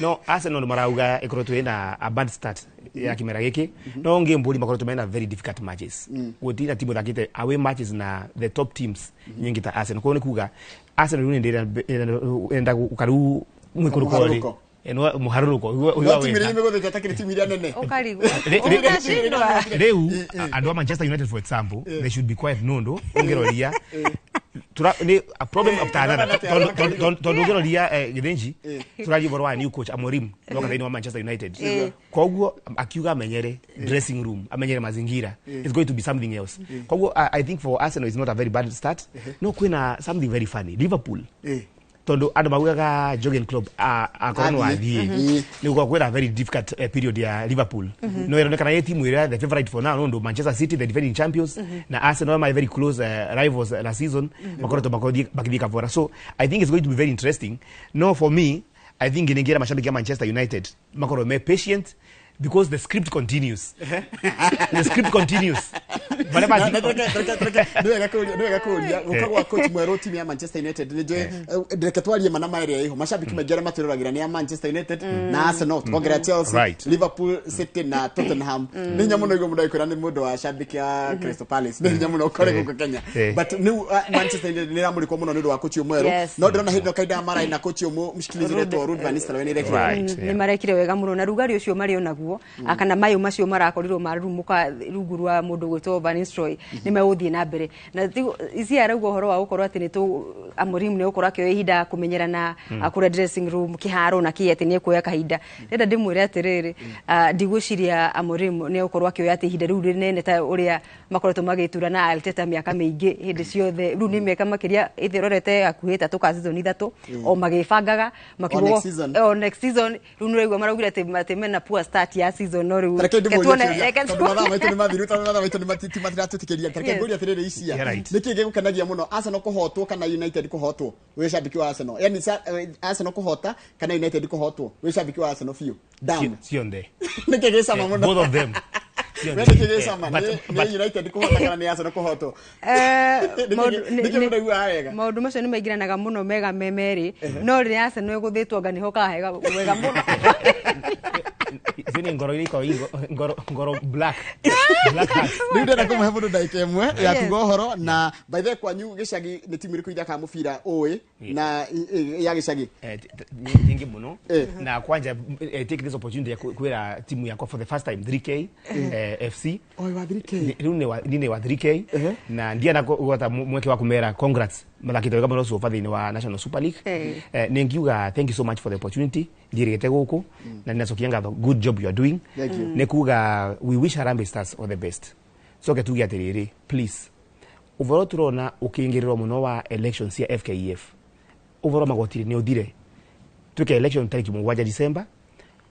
No Arsenal marauga ĩkoretwo ĩna a bad start ya kĩmera gĩkĩ, no ngĩ mbũri makoretwo mena very difficult matches. Gũtirĩ na timu ĩthakĩte away matches na the top teams nyingĩ ta Arsenal. Koguo nĩ kuga Arsenal rĩu nĩ ĩrenda gũka rĩu mwĩkũrũko rĩ. Mũharũrũko. Mũharũrũko. No timu iria imĩgũthĩte atakĩrĩ timu iria nene. Ũkarigwo. Ũgacindwa. Rĩu andũ a Manchester United, for example, they should be quiet, nũndũ ũngĩroria nĩ a problem after another. Tondũ ũngĩroria Gĩthĩnji, tũraria ũhoro wa new coach Amorim noka thĩinĩ wa Manchester United. Koguo akiuga amenyere dressing room, amenyere mazingira, it's going to be something else. Koguo I think for Arsenal it's not a very bad start. No kwĩna something very funny, Liverpool, tondu andu maugaga Jurgen Klopp akorwo no Athiĩ. athiĩ, nĩ gũkorwo kwĩna very difficult period ya Liverpool. No ĩronekana ĩ timu ĩrĩa the favorite for now, nundu Manchester City, the defending champions, na Arsenal, my very close rivals last season, makoretwo makĩthiĩ kavora. So I think it's going to be very interesting. No, for me, I think nĩngĩra mashabiki ya Manchester United makorwo me patient because the script continues, the script continues. Marĩa Nĩ wega kũũria gũka gwa coach mwerũ timu ya Manchester United. Nĩ njũĩ, reke twarie mana maĩrĩa ĩho macambĩki maingĩ arĩa matwĩroragĩra nĩ ya Manchester United na Arsenal, tukongerera Chelsea, Liverpool, City na Tottenham. Nĩ hinya mũno igua mũndũ agĩkwĩra nĩ mũndũ wa cambĩki ya Crystal Palace. Nĩ hinya mũno ũkore gũkũ Kenya. But rĩu Manchester United nĩ ĩramũrĩkwo mũno nĩ ũndũ wa coach ũyũ mwerũ. No ndĩrona hĩndĩ ĩno kahinda mararĩ na coach ũyũ mũshikilizi ũretwo Ruud van Nistelrooy nĩ ĩrekire. Nĩ marekire wega mũno, na rugarĩ ũcio marĩ onaguo kana mayũ macio marakorirwo marurumũka rungu rwa mũndũ gwĩtwo Van Nistelrooy nĩ megũthiĩ na mbere. Na ici arauga ũhoro wa gũkorwo atĩ nĩ tũ Amorim nĩ gũkorwo akĩoya ihinda kũmenyerana kũrĩa dressing room, kĩharo na kĩ, atĩ nĩ ekuoya kahinda. Ndĩrenda ndĩmwĩre atĩrĩrĩ, ndigwĩciria Amorim nĩ egũkorwo akĩoya atĩ ihinda rĩu rĩnene ta ũrĩa makoretwo magĩtura na Arteta mĩaka mĩingĩ hĩndĩ ciothe. Rĩu nĩ mĩaka makĩria ĩthĩ ĩrorete hakuhĩ 3 ka season 3 o magĩbangaga makiuga next season. O next season. Rĩu nĩ ũraigua maraugire atĩ mena poor start ya season, no rĩu Reke reke ndĩmũrie tuone- kĩũria, reke tondũ tuone. mathaa maitũ nĩ mathiru, tondũ mathaa maitũ nĩ matiratwĩtĩkĩria. Reke ngũrie atĩrĩrĩ, icia, Yeah, right. nĩ kĩĩ gĩgũkenagia mũno, Arsenal kũhotwo kana United kũhotwo, wĩ cambĩki wa Arsenal? Yani Arsenal kũhota kana United kũhotwo, wĩ cambĩki wa Arsenal biũ damu? Cionde. Nĩ kĩĩ gĩcama mũno? Both of them. We nĩ kĩĩ gĩcama? But Nĩ United kũhota kana nĩ Arsenal kũhotwo? Nĩ kĩĩ mũndũ aiguaga wega? Maũndũ macio nĩ maingĩranaga mũno mega me merĩ, no rĩrĩa Arsenal ĩgũthĩtwo anga nĩho kaga wega mũno. Icio nĩ ngoro iria ikoragwo i ngoro black black heart. Rĩu ndĩrenda kũmũhe mũndũ ndagĩka 1 ya kuga ũhoro. Na by the way, kwanyu gĩcagi nĩ timu ĩrĩkũ ithakaga mũbira ũĩ na ya gĩcagi? Nyingi muno. Na kwanja take this opportunity ya kwira timu yakwa for the first time, 3K FC. Oi, wa 3K. Riu ni wa 3K na ndiana gwata mweke wa kumera congrats, mathakite wega muno so far thiini wa National Super League. Nĩ ngiuga thank you so much for the opportunity ndirigite guku na ninacokia ngatho, good job you are doing. Thank you. Nĩ kuga we wish Harambee Stars all the best. Coke tuge atiriri, please, ũhoro tũrona ũkĩingĩrĩrwo mũno wa election cia FKF, ũhoro magoti nĩ ũthire, twĩke election tarĩki 7 December,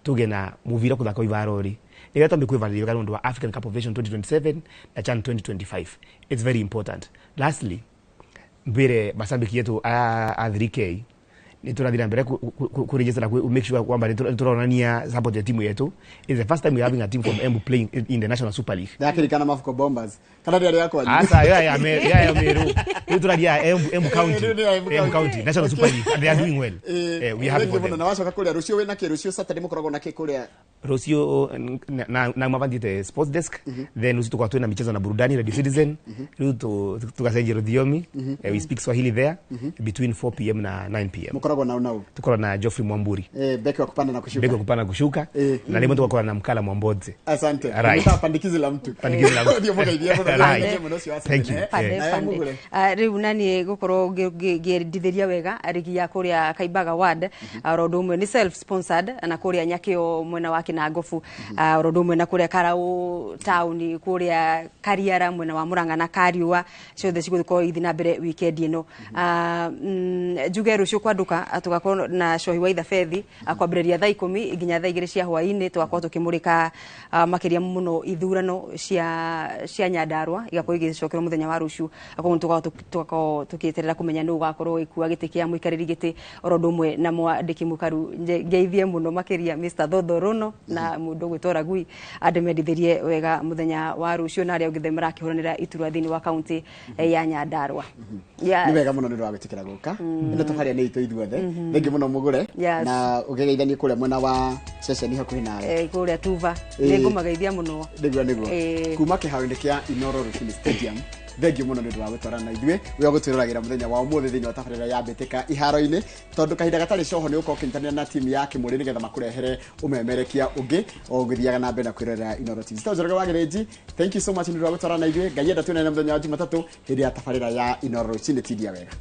tuge na muvira kuthaka ivaro ri nigetha twambe kwĩvarĩria wega nĩ ũndũ wa African Cup of Nations 2027 na CHAN 2025. It's very important. Lastly, mbire mashabiki yetu a 3K nĩ tũrathiĩ na mbere kũregister na make sure kwamba nĩ tũronania support ya timu yetu. It's the first time we're having a team from Embu playing in the National Super League. Ndakĩrikana Mafuko Bombers kana rĩarĩ ya kwanyu? Asa ya Meru. Rĩu tũraria Embu County. Rĩu nĩ ya Embu Embu County. County National Super League, and they are doing well. We are happy Thank for you mũno. them. Na wacoka kũrĩa rũciũ wĩna kĩ? Rũciũ Saturday mũkoragwo na kĩ kũrĩa? Rũciũ na mavandite sports desk, then rũciũ tukorwo twĩna michezo na burudani Radio Citizen. Rĩu tugacenjia rũthiomi. We speak Swahili there between 4 p.m. na 9 p.m. Mũkoragwo nau nau? Tukorwo na Geoffrey Mwamburi. Beki wa kupanda na kushuka. Beki wa kupanda na kushuka. Na rĩmwe tugakorwo na Mkala Mwambodze. Asante. Right. Mũta pandikizi la mtu. Pandikizi la mtu. Ũthiĩ mũgeithie mũno. Right. Mũno ũcio wa Thank you. Citizen, eh. Pande, Nawe pande. Mũgure. Rĩu naniĩ gũkorwo ngĩendithĩria wega rigi ya kũrĩa Kaimbaga ward, oro ũndũ ũmwe nĩ self sponsored, na kũrĩa Nyakĩo mwena wa Kĩnangobu, oro ũndũ ũmwe na kũrĩa Karaũ taũni, kũrĩa Kariara mwena wa Murang'a na Kariũa, ciothe cigũkorwo igĩthiĩ na mbere weekend ĩno. Njuge rũciũ kwanduka, tũgakorwo na cohi wa ithabethi, kwambĩrĩria thaa 10 nginya thaa 2 cia hwaĩ-inĩ. Tũgakorwo tũkĩmũrĩka makĩria mũno ithurano cia Nyandarua, igakorwo igĩcokerwo mũthenya wa rũciũ. Koguo tũgakorwo tũgĩeterera kũmenya nũ ũgakorwo ũgĩkua gĩtĩ kĩa mũikarĩri gĩtĩ, oro ũndũ ũmwe na mwandĩki mũkaru. Ngeithie mũno makĩria Mr. Thotho Rono na mũndũ ũgwĩtwo Ragui, andĩmendithĩrie wega mũthenya wa rũciũ na arĩa ũngĩ marakĩhũranĩra iturwa thĩinĩ wa kaunti ya Nyandarua. Nĩ wega mũno nĩ ũndũ wa gwĩtĩkĩra gũka. Ĩno tũbarĩa nĩ itũ ithuothe. Thengi mũno Mũgũre. Na ũkĩgeithanie kũrĩa mwena wa ceceni hakuhĩ nawe. Kũrĩa Tuva. Nĩ ngũmageithia mũno. Nĩguo. Kuma kĩharo-inĩ kĩa Inoro Rũcinĩ Stadium, thengiũ mũno nĩ ũndũ wa gũtwarana na ithuĩ ũrĩa gũtwĩroragĩra mũthenya wa ũmũthĩ thĩinĩ wa tabarĩra ya Mbĩtĩka iharo-inĩ, tondũ kahinda gatarĩ coho nĩ ũkorwo ũkĩnyitanĩra na timu ya Kĩmũrĩ nĩgetha makũrehere ũmemerekia ũngĩ o ũgĩthiaga na mbere na kwĩrorera Inoro TV. Sita Njoroge wa Gĩrĩnji, thank you so much nĩ ũndũ wa gũtwarana na ithuĩ. Ngai enda, tuonane mũthenya wa Jumatatũ hĩndĩ ya tabarĩra ya Inoro Rũcinĩ. Tindia wega.